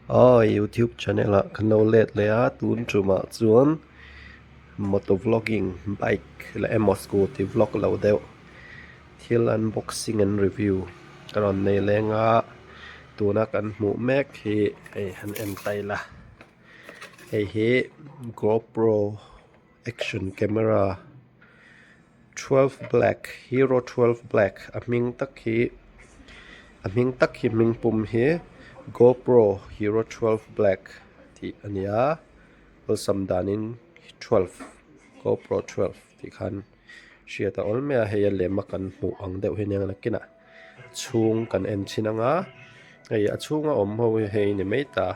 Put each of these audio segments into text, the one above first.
Aw youtube channel ah kan lo let leh a tun tumah chuan motor vlogging bike leh emaw scooty vlog lo deuh thil unboxing and review ka rawn nei leng a tuna kan hmuh mek hi hei han en ta ila hei hi gopro action camera 12 black hero 12 black a hming tak hi a hming tak hi hming pum hi gopro hero 12 black tih a ni a awlsam danin 12 gopro 12 tih khan hriat a awl mai a hei a lem a kan hmuh ang deuh hi nia nakinah chhung kan en chhin ang a hei a chhunga awm ho hi hei ni mai ta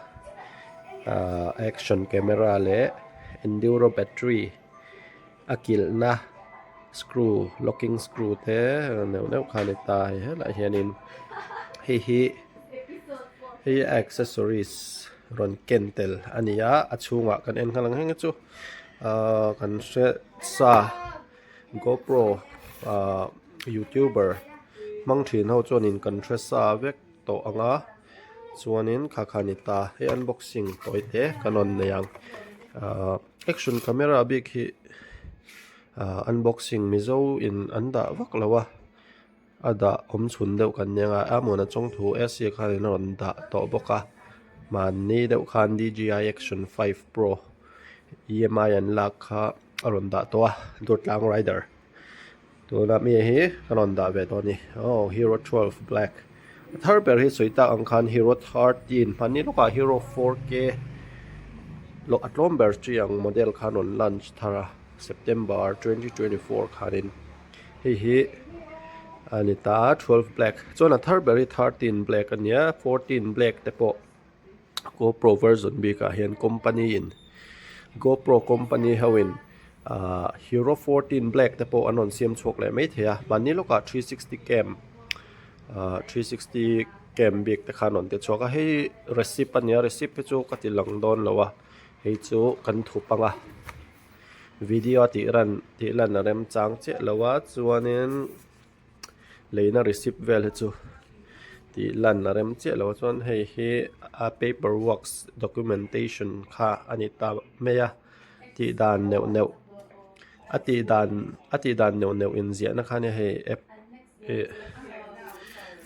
ahh action camera leh enduro battery a kilhna screw locking screw te neuh neuh kha a ni ta hei helaiah hianin hei hi hei hi accessories rawn ken tel a ni a a chhungah kan en nghal ang heng hi chu ahh kan hre sa gopro ahh youtuber hmang thin ho chuanin kan hre sa vek tawh ang a chuanin kha kha a ni ta hei unboxing tawi te kan rawn nei ang ahh action camera bik hi ahh unboxing mizo in an dah vak lo a a dah awm chhun deuh kan nia nga amawna chawngthu AC khanin a rawn dah tawh bawk a mahni deuh khan D_J_I action 5 pro E_M_I an lak kha a rawn dah tawh a Durtlang rider tuna mi hi a rawn dah ve tawh a ni aw hero 12 black a thar ber hi sawi tak ang khan hero 13 hmanni lawkah hero 4K a tlawm ber chi ang model khan rawn launch thar a September 2024 khanin. Hei hi a ni ta a 12 black chuan a thar ber hi 13 black a nia 14 black te pawh gopro version bikah hian company in gopro company ho in ahh hero 14 black te pawh an rawn siam chhuak leh maithei a mahni lawkah 360 cam ahh 360 cam bik te kha an rawn ti chhuak a hei receipt a nia receipt hi chu ka ti lang dawn lo a hei chu kan thup ang a. Video tih ran tih lan a remchang chiah lo a chuanin leina receipt vel hi chu tih lan a rem chiah lo a chuan hei hi a paper works documentation kha a ni ta mai a tih dan neuh neuh a tih dan a tih dan neuh neuh inziahna kha a nia hei app ih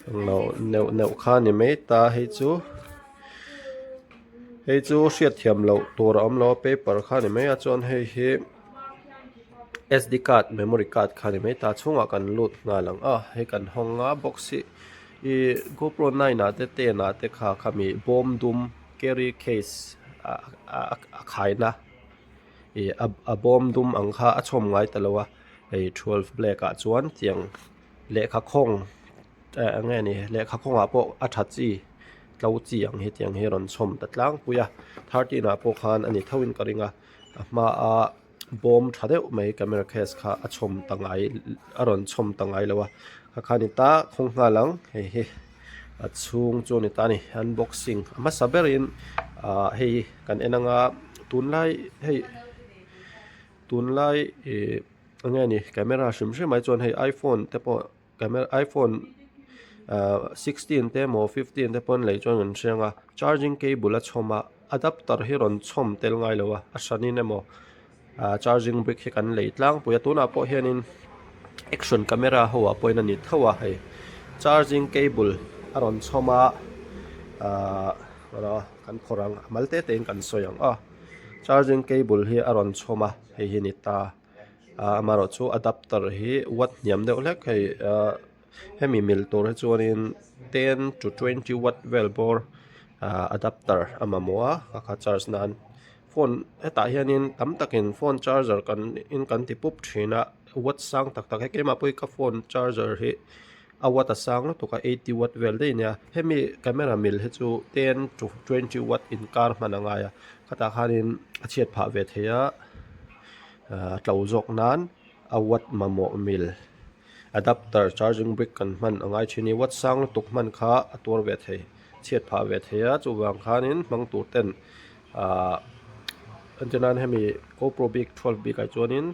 englo neuh neuh kha a ni mai ta hei chu hei chu hriat thiam loh tur a awm lo a paper kha a ni mai a chuan hei hi sd card memory card kha a ni mai ta a chhungah kan lut nghal ang a hei kan hawng a box hi ih gopro nine ah te ten ah te kha khami bawm dum carry case ah a khaina ih a bawm dum ang kha a chhawm ngai ta lo a. Hei 12 black ah chuan tiang lehkha khawng eh eng nge ni lehkha khawngah pawh a tha chi tlo chi ang hi tiang hi a rawn chhawm ta tlangpui a 13 ah pawh khan a ni tho in ka ring a a hma a bawm tha deuh mai camera case kha a chhawm ta ngai a rawn chhawm ta ngai lo a kha kha a ni ta khawng nghal ang hei hi a chhung chu a ni ta a ni unboxing a hmasa berin ah hei kan en anga tunlai hei. Tunlai ih eng nge ni camera hrim hrim ai chuan hei iphone te pawh camera iphone ah 16 te emaw 15 te pawh an lei chuan an hriang a charging cable a chhawm a adapter hi rawn chhawm tel ngai lo a a hranin emaw ah charging brick hi kan lei tlangpui a tunah pawh hianin action camera ho ah pawhin a ni tho a hei charging cable a rawn chhawm a ah kan phawrh ang a mal te te in kan sawi ang a. Charging cable hi a rawn chhawm a hei hi a ni ta ah amaherawh chu adapter hi watt hniam deuh hlek hei ah hemi mil tur hi chuanin 10 to 20 watt vel bawr ah adapter a mamawh a kha kha charge nan phone hetah hianin tam takin phone charger kan in kan ti pup thin a watt sang tak tak hi keimah pawh hi ka phone charger hi. A watt a sang lutuk a 80 watt vel daih a nia hemi camera mil hi chu 10 to 20 watt inkar hman a ngai a khatah khanin a chhiat phah ve thei a ah a tlo zawk nan a watt mamawh mil adapter charging brick kan hman a ngai thin a ni watt sang lutuk hman kha a tuar ve thei chhiat phah ve thei a chuvang khanin hmang tur ten ah entir nan hemi gopro bik 12 bik ah chuanin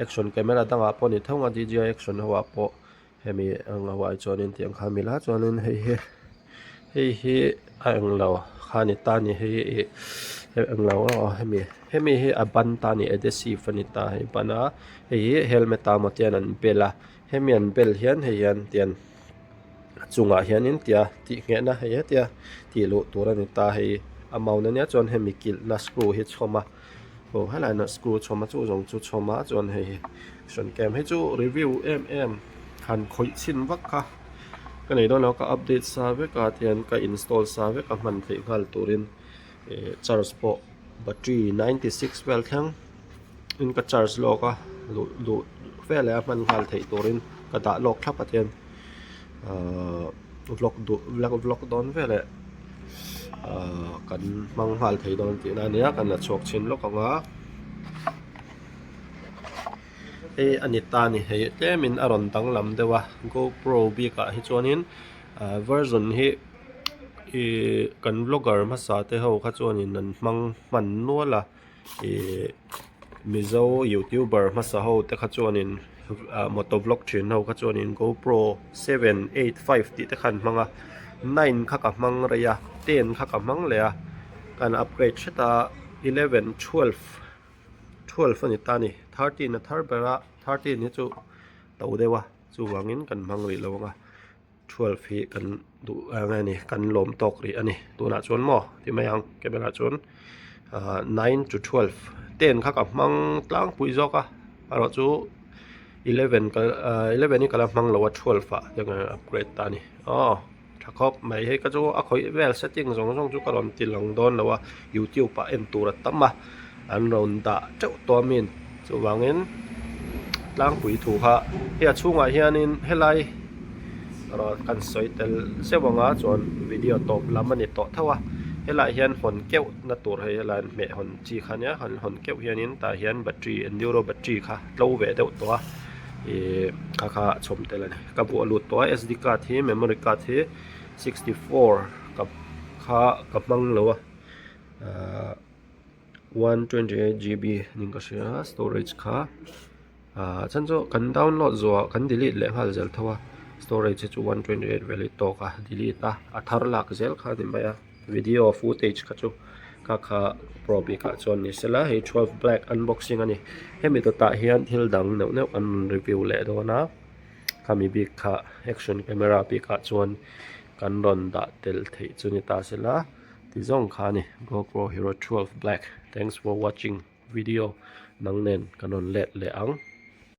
action camera dangah pawh a ni tho ang a D_J_I action ho ah pawh. Hemi ang ho ah chuanin tiang kha mila chuanin hei hi hei hi a eng lo kha ni ta ni hei ih englo aw hemi hemi hi a ban ta ni adhesive a ni ta hei ban a hei hi helmet a maw te hian an bel a hemi an bel hian hei hian tian a chungah hianin tia tih nghehna hei hetia tih luh tur a ni ta hei a mount ania chuan hemi kilhna screw hi chhawm a aw helai ah screw chhawm a chu zawng chu chhawm a chuan hei hi action cam hi chu review em em han khawih chhin vak kha ka nei dawn lo ka update sa vek a tihian ka install sa vek a hman theih nghal turin ih charge pawh battery 96 vel thleng in ka charge lawk a luh luh veleh a hman nghal theih turin ka dah lawk thlap a tihian ahh vlog duh vlog dawn veleh ahh kan hmang nghal thei dawn tihna a nia kan la chhuak chhin lawk ang a hei a ni ta a ni hei tlemin a rawn danglam deuh a gopro bikah hi chuanin ahh version hi ihh kan vlogger hmasa te ho kha chuanin an hmang hman nual a. Ihh mizo youtuber hmasa ho te kha chuanin ah moto vlog thin ho kha chuanin gopro 7 8 5 tih te kha an hmang a 9 kha ka hmang rei a 10 kha ka hmang leh a kan upgrade hret a 11 12 12 a ni ta a ni 13 a thar ber a 13 hi chu to deuh a chuvangin kan hmang rih lo ang a. 12 hi kan duh ang a ni kan lawm tawk rih a ni tunah chuan maw ti mai ang camera chuan ah 9 to 12 10 kha ka hmang tlangpui zawk a erawh chu 11 ka ah 11 hi ka la hmang lo a 12 ah te kan upgrade ta a ni aw tha khawp mai hei ka chu a khawih vel setting zawng zawng chu ka rawn ti lang dawn lo a youtube ah en tur a tam a. An rawn dah teuh tawh a min chuvangin tlangpui thu kha hei a chhungah hianin helai erawh kan sawi tel zeuh ang a chuan video tawp lam a ni tawh tho a helaiah hian hawn keuh na tur hei helai an hmeh hawn chi kha ania han hawn keuh hianin tah hian battery enduro battery kha tlo ve deuh tawh a ihh kha kha a chhawm tel a ni ka buah lut tawh a sd card hi memory card hi 64 ka kha ka hmang lo a ahh. 128 GB niin ka hria a storage kha ah chhan chu kan download zawhah kan delete leh nghal zel tho a storage hi chu 128 vel hi tawk a delete a a thar lak zel kha a ni mai a video footage kha chu kha kha pro bik ah chuan ni sela hei 12 black unboxing a ni hemi dawtah hian thil dang neuh neuh an rawn review leh dawn a khami bik kha action camera bik ah chuan kan rawn dah tel theih chu ni ta sela. Ti zawng kha a ni GoPro Hero 12 Black thanks for watching video nang nen kan rawn let leh ang.